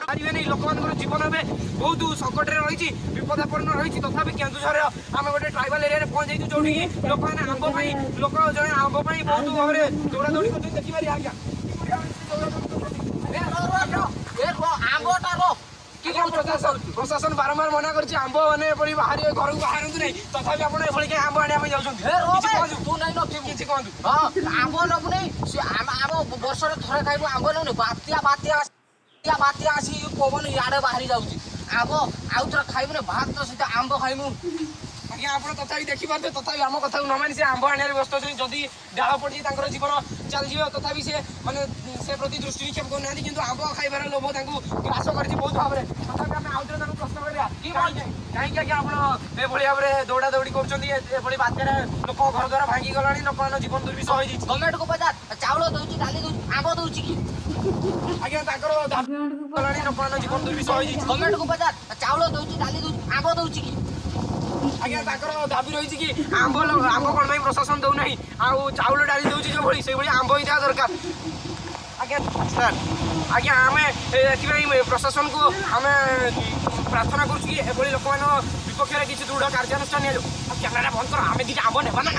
ପାରିବେନି। ଲୋକମାନଙ୍କର ଜୀବନ ଏବେ ବହୁତ ସଙ୍କଟରେ ରହିଛି, ବିପଦାପନ୍ନ ରହିଛି। ତଥାପି କେନ୍ଦୁଝର ଆମେ ଗୋଟେ ଟ୍ରାଇବାଲ ଏରିଆରେ ପହଞ୍ଚିଯାଇଛୁ, ଯୋଉଠିକି ଲୋକମାନେ ଆମ୍ବ ପାଇଁ, ଲୋକ ଜଣେ ଆମ୍ବ ପାଇଁ ବହୁତ ଭାବରେ ଦୌଡ଼ା ଦୌଡ଼ି କରୁଛନ୍ତି। ଦେଖିପାରିବେ ଆଜ୍ଞା, କିପରି ଭାବରେ ସେ ଦୌଡ଼ା ଦୌଡ଼ି କରୁଛନ୍ତି। ଆମ୍ବଟା ର କି କଣ? ପ୍ରଶାସନ ବାରମ୍ବାର ମନା କରିଛି, ଆମ୍ବ ମାନେ ଏପରି ବାହାରି ଘରକୁ ବାହାରନ୍ତୁ ନାହିଁ। ତଥାପି ଆପଣ ଏଭଳି କାଇଁ ଆମ୍ବ ଆଣିବା ପାଇଁ ଯାଉଛନ୍ତି? ଏ ର କିଛି ବେ, କୁହନ୍ତୁ। ତୁ ନାଇଁ ନଥିବୁ। କିଛି କୁହନ୍ତୁ। ହଁ, ଆମ୍ବ ନବୁ ନାଇଁ ସେ ଆମ ବର୍ଷରେ ଥରେ ଖାଇବୁ। ଆମ୍ବ ନବୁନି? ବାତ୍ୟା ଆସି ପବନ ଇଆଡ଼େ ବାହାରି ଯାଉଛି। ଆମ୍ବ ଆଉ ଥରେ ଖାଇବୁନି, ଭାତ ସହିତ ଆମ୍ବ ଖାଇବୁ। ଆଜ୍ଞା, ଆପଣ ତଥାପି ଦେଖିପାରୁଥିବେ, ତଥାପି ଆମ କଥାକୁ ନ ମାନି ସେ ଆମ୍ବ ଆଣିବାରେ ବ୍ୟସ୍ତ ଅଛନ୍ତି। ଯଦି ଡାଳ ପଡ଼ିଛି, ତାଙ୍କର ଜୀବନ ଚାଲିଯିବ, ତଥାପି ସେ ମାନେ ସେ ପ୍ରତି ଦୃଷ୍ଟି ନିକ୍ଷେପ କରୁନାହାନ୍ତି। କିନ୍ତୁ ଆମ୍ବ ଖାଇବାର ଲୋଭ ତାଙ୍କୁ ଗ୍ରାସ କରିଛି ବହୁତ ଭାବରେ। ତଥାପି ଆମେ ଆଉଥରେ ତାଙ୍କୁ ପ୍ରଶ୍ନ କରିବା କି କାହିଁକି ଆଜ୍ଞା ଆପଣ ଏଭଳି ଭାବରେ ଦୌଡ଼ା ଦୌଡ଼ି କରୁଛନ୍ତି? ଏଭଳି ବାତ୍ୟାରେ ଲୋକଙ୍କ ଘର ଦ୍ୱାରା ଭାଙ୍ଗି ଗଲାଣି, ଲୋକମାନଙ୍କ ଜୀବନ ଦୁର୍ବିଷହ ହେଇଯାଇଛି। ଗଭର୍ଣ୍ଣମେଣ୍ଟକୁ ପଚାର, ଚାଉଳ ଦଉଛି, ଡାଲି ଦଉଛି, ଆମ୍ବ ଦଉଛି କି? ଆଜ୍ଞା, ତାଙ୍କର ଗଲାଣି, ଲୋକମାନଙ୍କ ଜୀବନ ଦୁର୍ବିଷହ ହେଇଯାଇଛି। ଗଭର୍ଣ୍ଣମେଣ୍ଟକୁ ପଚାର, ଚାଉଳ ଦଉଛି, ଡାଲି ଦଉଛି, ଆମ୍ବ ଦଉଛି କି? ଆଜ୍ଞା, ତାଙ୍କର ଦାବି ରହିଛି କି ଆମ୍ବ କଣ ପାଇଁ ପ୍ରଶାସନ ଦଉନାହିଁ? ଆଉ ଚାଉଳ ଡାଲି ଦଉଛି ଯେଭଳି, ସେଇଭଳି ଆମ୍ବ ବି ଦେବା ଦରକାର। ଆଜ୍ଞା ସାର୍, ଆଜ୍ଞା, ଆମେ ଏଥିପାଇଁ ପ୍ରଶାସନକୁ ଆମେ ପ୍ରାର୍ଥନା କରୁଛୁ କି ଏଭଳି ଲୋକମାନଙ୍କ ବିପକ୍ଷରେ କିଛି ଦୃଢ଼ କାର୍ଯ୍ୟାନୁଷ୍ଠାନ ନିଆଯାଉ। ଆଉ କ୍ୟାମେରା ବନ୍ଦ କର, ଆମେ ଦିଟା ଆମ୍ବ ନେବା ନା?